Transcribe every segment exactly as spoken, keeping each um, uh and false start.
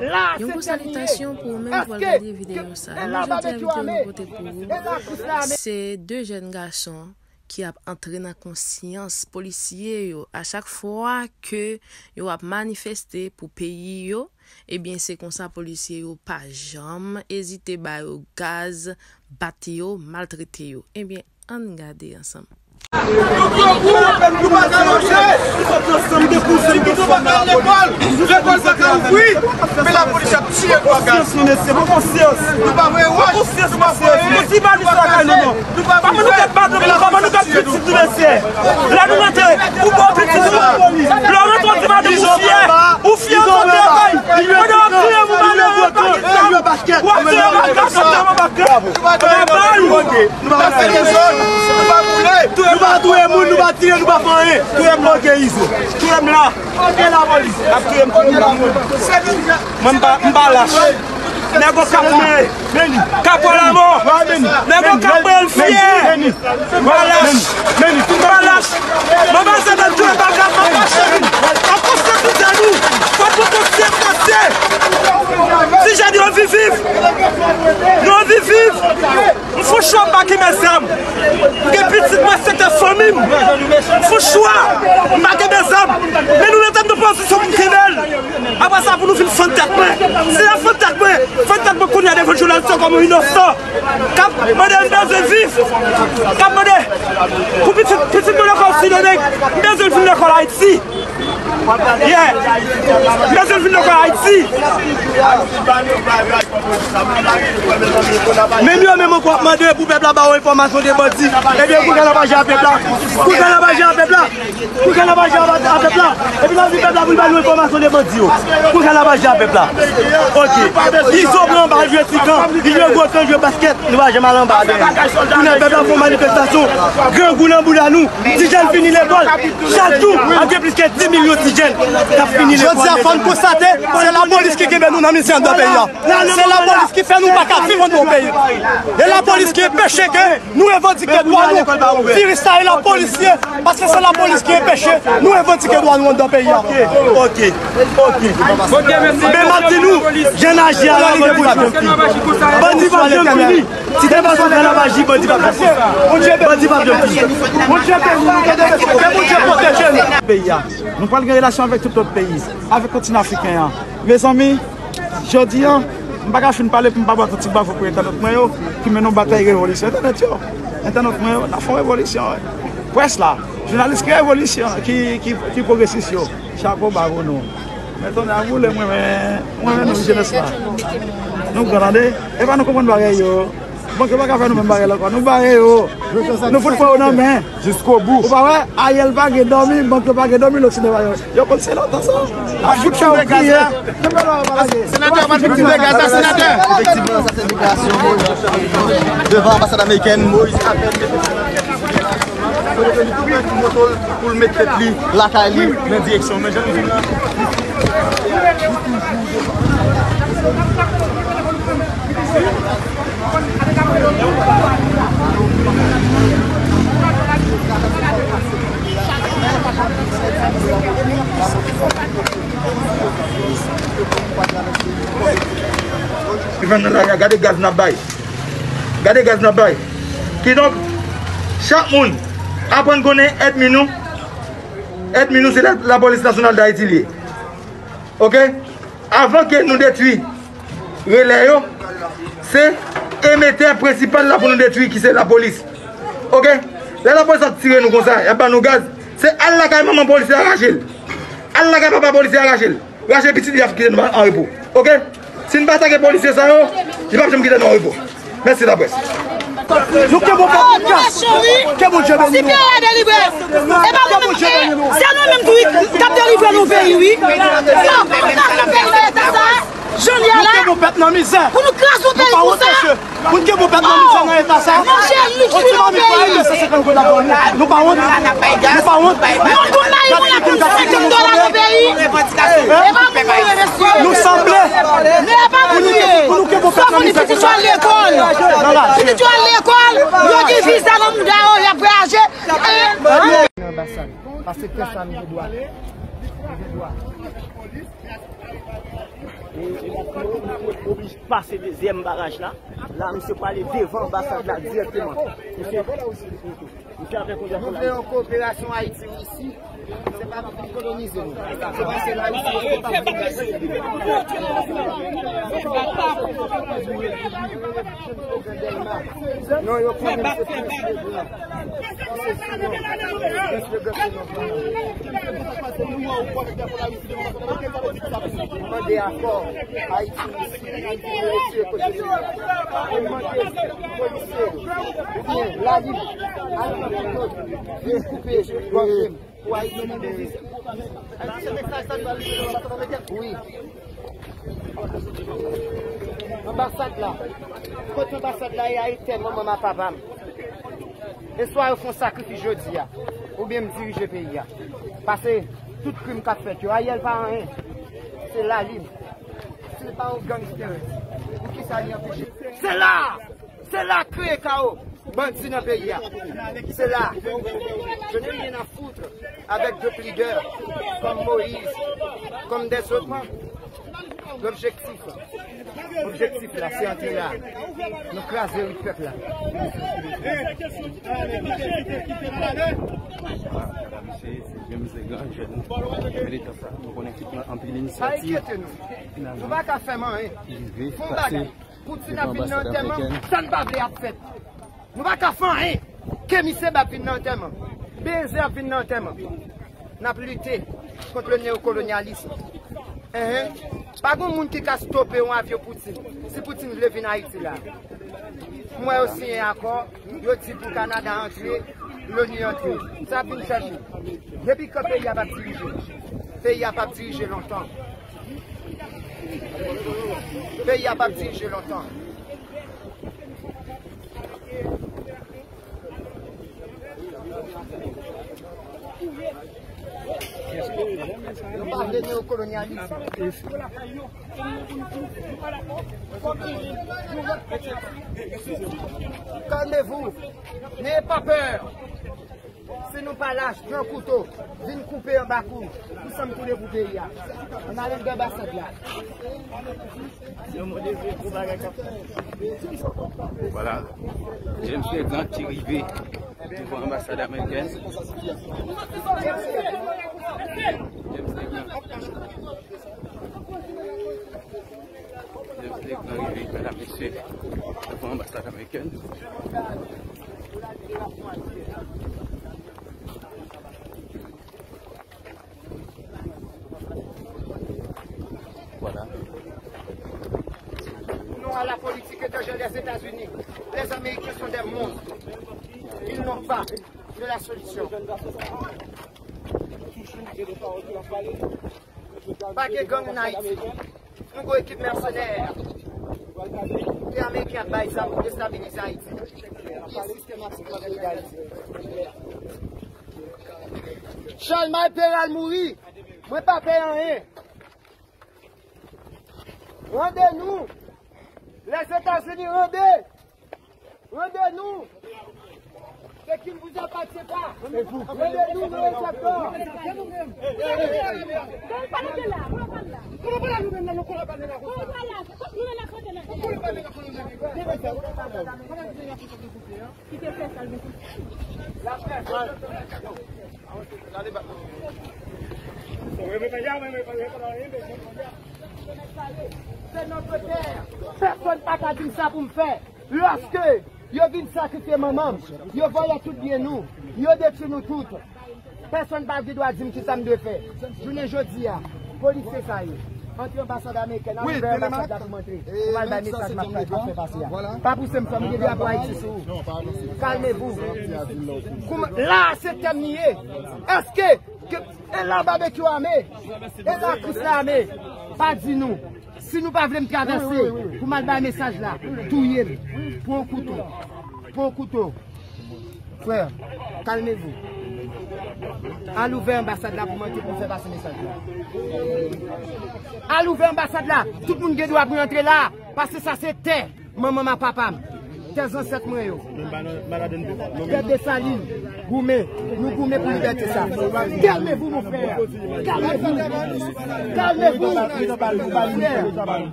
Yon gwo salitasyon pou ou menm ki pral gade videyo sa. E nou jodi a videyo nou pote pou ou, se de jèn gason ki ap antre nan konsyans polisye yo. A chak fwa ke yo ap manifeste pou peyi yo, ebyen, se konsa polisye yo pa janm ezite ba yo gaz, bat yo, maltrete yo. Ebyen, ann gade ansanm. Nou pran gwo, nou pa ka manje. Nou sot ansanm de kouzen, nou pa ka al lekòl. Lekòl pa ka ouvri. Men lapolis ap tiye nou a gaz. Konsyans, nou, mesye, pran konsyans. Nou pa voye wòch, nou pa voye. Nou ti ba nou sa kay nou, non. Kòman nou ka bat nou, kòman nou ka pitit nou, mesye? Lè nou rantre, ou ba w pitit ou. Lè w rantre, w di madanm ou fyè. Ou fyè, ou sot lakay. Pandan w ap tiye moun malere, w ap tiye moun malere. W ap tiye moun malere. Nou pa fè dezòd, nou pa boule. Nou pa touye moun, nou pa tire, nou pa fè anyen. Touye m, oke, Izo. Touye m la. Oke, lapolis ap touye m, touye m la. Mwen, m pa, m pa lach. Nèg yo k ap mele. K ap pran lanmò. Nèg yo k ap mele fyè. M pa lach. M pa lach. Mwen pa se nan touye bagay, m pa lach. M ap konsyantizan nou. Fòk nou konsyantizan. Ti jèn yo anvi viv. Yo anvi viv. M fè chwa m pa kenbe zam. M gen pitit mwen, se te fanmi m. M fè chwa m pa kenbe zam. Men nou mete m nan pozisyon pou m kenbe l. Apre sa, pou nou vin fann tèt mwen. Se la fann tèt mwen. Fann tèt mwen kounye a devan jounalis yo kòm yon inosan. K ap mande m bezwen viv. K ap mande pou pitit, pitit mwen lekòl Sendomeng. M bezwen l vin lekòl Ayiti. Yeah. M bezwen l vin lekòl Ayiti. Menm yo menm ankò ap mande pou pèp la ba yo enfòmasyon de bandi. Ebyen, pou sa n ap aji a pèp la. Pou sa n ap aji a pèp la. Pou sa n ap aji a pèp la. Epi n ap di pèp la pou l ba nou enfòmasyon de bandi yo. Pou sa n ap aji a pèp la. Oke. Izo pran anba, jwe ti kan. Li jwe gwo kan, jwe baskèt. Nou pa janm al anba dèyè. Kounye a pèp la fè yon manifestasyon. Grangou nan bouda nou. Ti jèn fini lekòl. Chak jou, ap gen plis ke dis milyon ti jèn k ap fini lekòl. Jodi a, fò n konstate, se lapolis ki kenbe nou nan mizè anndan peyi a. Se lapolis ki fè nou pa ka viv anndan peyi. E lapolis ki anpeche ke nou revandike dwa nou. Viris sa e lapolis ye, paske se lapolis ki anpeche nou revandike dwa nou anndan peyi a. Oke, oke, oke. Men m ap di nou, jan n aji a la, bandi p ap janm fini. Bandi p ap janm fini. Si te pa sou jan n ap aji, bandi p ap janm fini. Bandi p ap janm fini. Bondye beni nou, ke Bondye pwoteje nou. Peyi a. Nou pral gen relasyon avèk tout lòt peyi, avèk kontinan afriken an. Mezanmi, jodi a, m pa ka fin pale pou m pa ba tout ti bavo pou entènot mwen yo, ki mennen yon batay revolisyon. Entènot yo, entènot mwen yo, n ap fè yon revolisyon, wi. Près la, jounalis ki revolisyon, ki, ki, ki pwogresis yo, chapo ba pou nou. Men tonnè a boule, mwen, mwen, mwen, nou, jenès la. Nou gran tande, e pa nou konprann bagay yo. Bank yo pa ka fè nou menm bagay la ankò. Nou bare yo. Nou fout pran yo nan men. Jiskobou. Ou pa wè? Ariel pa gen dòmi, bank yo pa gen dòmi, lòt sine pa yo. Yo konn se lontan sa. A fout fè yo kriye. Senatè, w ap fin koupe gaz la, senatè. Efektivman, sa se deklarasyon devan anbasad amerikèn. Moïse apèl mesye senatè. Kote ke li tou pran moto l pou l met tèt li lakay li nan direksyon. Men jan nou vin la. Li vann nan lari a, gade gaz n ap bay. Gade gaz n ap bay. Kidonk, chak moun aprann konnen ènmi nou. Ènmi nou se la, Lapolis Nasyonal d Ayiti li ye. Oke? Avan ke nou detwi relè yo, se emetè prensipal la pou nou detwi ki se lapolis. Oke? Lè lapolis ap tire nou konsa, y ap ba nou gaz, se al lakay manman polisye a rache l. Al lakay papa polisye a rache l. Rache pitit li a kite nou an repo. Oke? Si n pa atake polisye sa yo, li p ap janm kite nou an repo. Mèsi laprès. Nou kenbe w pa pou kras. Ke Bondye beni nou. Si peyi a delivre, e pa nou menm, e, se nou menm tou wi k ap delivre nou peyi wi. Sa, pou nou ta fè peyi nan eta sa, jan l ye a la, pou nou kraze yon peyi konsa. Pou n kenbe yon pèp nan mizè nan eta sa. Manje lik sou yon peyi. Nou pa wont? Nou pa wont? Nou pa wont? Yon goud mayi moun ap vann senkant dola nan peyi. E pa moun nou ye, mesye. Nou sanble. E pa moun nou ye. Pou nou kenbe yon pèp nan mizè konsa. Pitit yo al lekòl. Pitit yo al lekòl. Yo gen viza nan mouda yo, y ap vwayaje. Anbasad. Paske kè sa nou gen dwa. Nou gen dwa. Oblije pase dezyèm baraj la. La, misye prale devan anbasad la dirèkteman. Misye, misye avèk yon drapo la. Nou vle yon koperasyon Ayiti-Risi. Se pa pou vin kolonize nou. Se pa se la Risi, se pa pou vin kolonize nou. Non, yo konnen se plis le gran. Mande akò Ayiti, Risi, Ayiti, Risi, kote nou ye. E mande polisye yo, oubyen lalim, al nan pòt, vin koupe gòj m pou Ayiti. Wi. Anbasad la. Kote anbasad la ye a, e tè manman m ak papa m. E swa yo fè yon sakrifis jodi a, oubyen m dirije peyi a. Pase tout krim k ap fèt yo, Ariel pa anyen. Se lalim. Si l pa yon gangstè, poukisa li anpeche? Se la! Se la k kreye kawo, bandi nan peyi a. Se la. Je n'ai rien à foutre avec d'autres leaders comme Moïse, comme des autres. L'objectif, objektif la, se antre la. Nou kraze rit pèp la. Mesye, se James Legrand, jèn militan sa. Nou konnen ki pran anpil inisyativ. Pa enkyete nou. Nou pa ka fè m anyen. Fè yon bagay. Poutine ap vin nan antèman, sa n pa vle ap fèt. Nou pa ka fè anyen. Kemi Seba ap vin nan antèman. Benzen ap vin nan antèman. N ap lite kont le neokolonyalism. Enhen. Pa gen moun ki ka stope yon avyon Poutine. Si Poutine vle vin Ayiti la. M wè yo siyen akò, yo di pou Kanada antre, Loni antre. Sa ap vin fèt wi. Depi kan peyi a p ap dirije? Peyi a p ap dirije lontan. Peyi a p ap dirije lontan. Nou pa vle neokolonyalis. Calmez-vous. N'ayez pas peur. Si nou pa lach, pran kouto, vin koupe anba kou, pou sanm koule pou peyi a. Ann ale anndan anbasad la. Vwala, James Legrand ki rive devan anbasad amerikèn. James Legrand. James Legrand rive, medam, mesye, devan anbasad amerikèn. Voilà. Non à la politique étrangère des États-Unis. Les Américains sont des monstres. Ils n'ont pas de la solution. Pa gen gang ann Ayiti. Nou gon ekip mèsenè ke ameriken ap bay zam pou destabilize Ayiti. Li sistèm ap sistèm peyi Dayiti. Chalmay Peral mouri. Mwen pa pè anyen. Rande nou. Lèzetazini rande. Rendez-nous. Ce qui ne vous appartient pas. Rendez-nous, nous acceptons. Se notre terre. Pèsonn pa ka di m sa pou m fè. Lòske yo vin sakrifye manman m, yo vòlè tout byen nou, yo detwi nou tout. Pèsonn pa gen dwa di m kisa m dwe fè. Jounen jodi a, polisye sa yo antre anbasad amerikèn, al ouvè anbasad la pou m antre, pou m al bay mesaj m ap fè pase a. Pa pouse m, frè m, gen drapo Ayiti sou ou. Calmez-vous. Kouman, la, se tèm li ye. Èske ke, e la babekyou ame? E la Kris la ame? Pa di nou. Si nou pa vle m travèse pou m al bay mesaj la, touye m. Pran kouto. Pran kouto. Frè, calmez-vous. Al ouvè anbasad la pou m antre pou m fè pase mesaj la. Al ouvè anbasad la. Tout moun gen dwa pou rantre la. Paske sa se tè manman m ak papa m. Tè zansèt mwen yo. Tè Desalin, goumen, nou goumen pou libète sa. Calmez-vous, mon frère. Calmez-vous. Calmez-vous.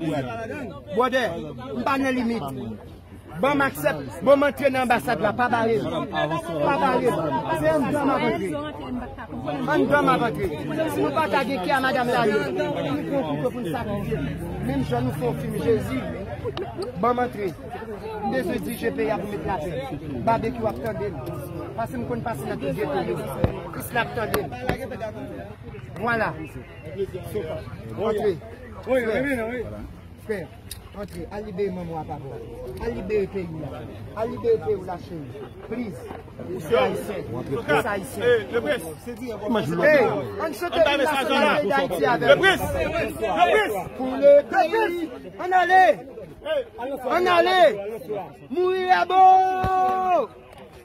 Frè. Brother, m pa nan limit. Ban m aksè, ban m antre nan anbasad la, pa bare m. Pa bare m. Se anndan m ap antre. Anndan m ap antre. Si nou pa ka gen kè a madanm la ye, nou pran kouto pou n sakrifye. Menm jan nou fè yon fim Jezi, ban m antre. M bezwen dirije peyi a pou met lapè. Babekyou ap tande m. Paske m konn pase nan tout geto yo. Kris la ap tande m. Vwala. Antre. Frè, antre. Al libere manman w a papa w. Al libere peyi w la. Al libere peyi w la, cheri. Please. Ou se ayisyen. Ou se ayisyen. Hey, ann chante hymne national peyi Dayiti avè m. Pou le peyi. Ann ale. Ann ale. Mourir est beau.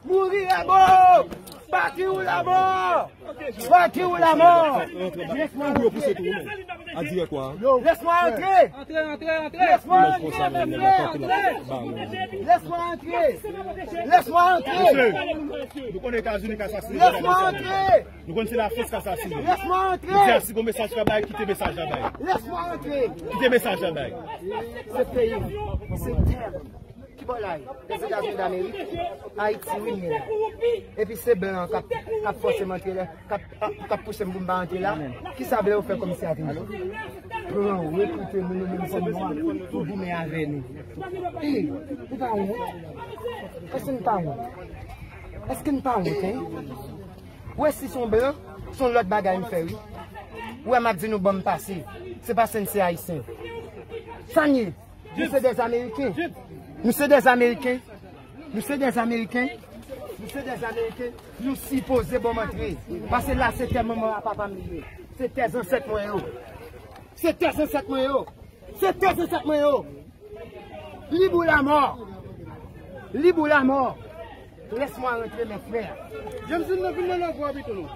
Mourir est beau. Partir ou la mort. Partir ou la mort. Lès mwen rantre. Lès mwen rantre. Lès mwen rantre. Lès mwen rantre. Lès mwen rantre. Lès mwen rantre. Lès mwen rantre. Nou konn se Lafrans k asasinen. Lès mwen rantre. Nou di a si gon mesaj ka bay, kite mesaj la bay. Lès mwen rantre. Kite mesaj la bay. Se peyi m. Se tè m. Ki bò la ye? Lèzetazini Damerik? Ayiti wi m ye la. Epi se blan an k ap, k ap fòse m antre la, k ap, k ap pouse m pou m pa antre la. Kisa blan yo fè kòmsi avè nou? Blan yo rekrite nou, nou menm kòm nwa, pou goumen avè nou. E, nou pa wont? Èske n pa wont? Èske n pa wont, en? Ou wè si se yon blan, se yon lòt bagay m fè wi. Ou wè m ap di nou ban m pase. Se paske n se ayisyen. Sa n ye? Nou se dèz Ameriken. Nou se dèz Ameriken. Nou se dèz Ameriken. Nou se dèz Ameriken. Nou sipoze ban m antre. Paske la se tè manman a papa m li ye. Se tè zansèt mwen yo. Se tè zansèt mwen yo. Se tè zansèt mwen yo. Libre ou la mort. Libre ou la mort. Laisse-moi rentrer, mes frères. James, nou vin nan lòt bò pito nou.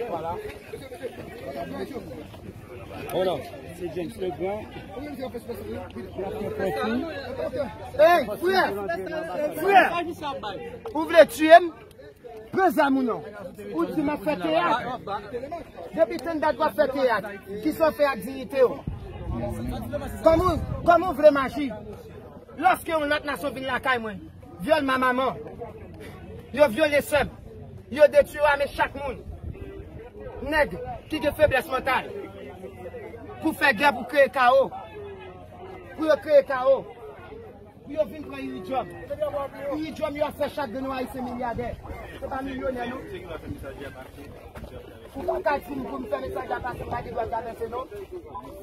Voilà. Voilà. Se James Legrand. Hey, frè! Frè! Ou vle tiye m? Pran zam ou non. Ou di m ap fè teyat. Depi tann dat w ap fè teyat, kisa w fè ak diyite w? Kòman, kòman w vle m aji? Lòske yon lòt nasyon vin lakay mwen, vyòl ma maman, yo vyole sè m, yo detwi ame chak moun. Nèg ki gen feblès mantal pou fè gè, pou kreye kawo, pou yo kreye kawo. Pou yo vin pran Iridium. Iridium yo ap fè chak grenn ayisyen milyadè. Se pa milyonè non. Ou pa ka di m pou m fè mesaj la pase, m pa gen dwa travèse non.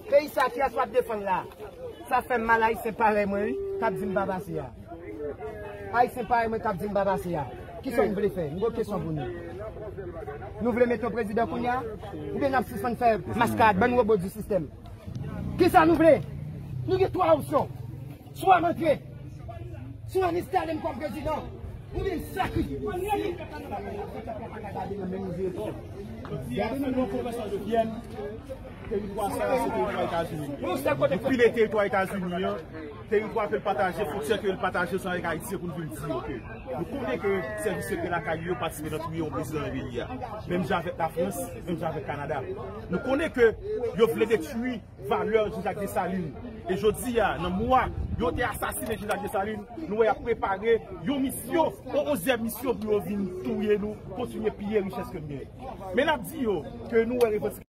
Peyi sa kiyès w ap defann la? Sa fè m mal, ayisyen parèy mwen wi, k ap di m pa pase a. Ayisyen parèy mwen k ap di m pa pase a. Kisa nou vle fè? M gon kesyon pou nou. Nou vle mete yon prezidan kounye a? Oubyen n ap sispann fè maskarad, bann wobo di sistèm? Kisa nou vle? Nou gen twa opsyon. Swa m antre, swa n enstale m kòm prezidan, oubyen n sakrifye. Gade nan yon konvansyon de Vyèn, teritwa sa a se teritwa Etazini. Nou pile teritwa Etazini an, teritwa ke l pataje, fwontyè ke l pataje ansanm avèk Ayiti, pou n vin di, oke. Nou konnen ke sèvis sekrè lakay yo patisipe nan touye yon prezidan nan peyi a. Menm jan avèk Lafrans, menm jan avèk Kanada. Nou konnen ke yo vle detwi valè Jean-Jacques Dessalines. E jodi a, nan mwa yo te asasinen Jean-Jacques Dessalines, nou wè y ap prepare yon misyon, yon onzyèm misyon pou yo vin touye nou, kontinye piye richès ke n genyen. Men n ap di yo ke nou wè revandikasyon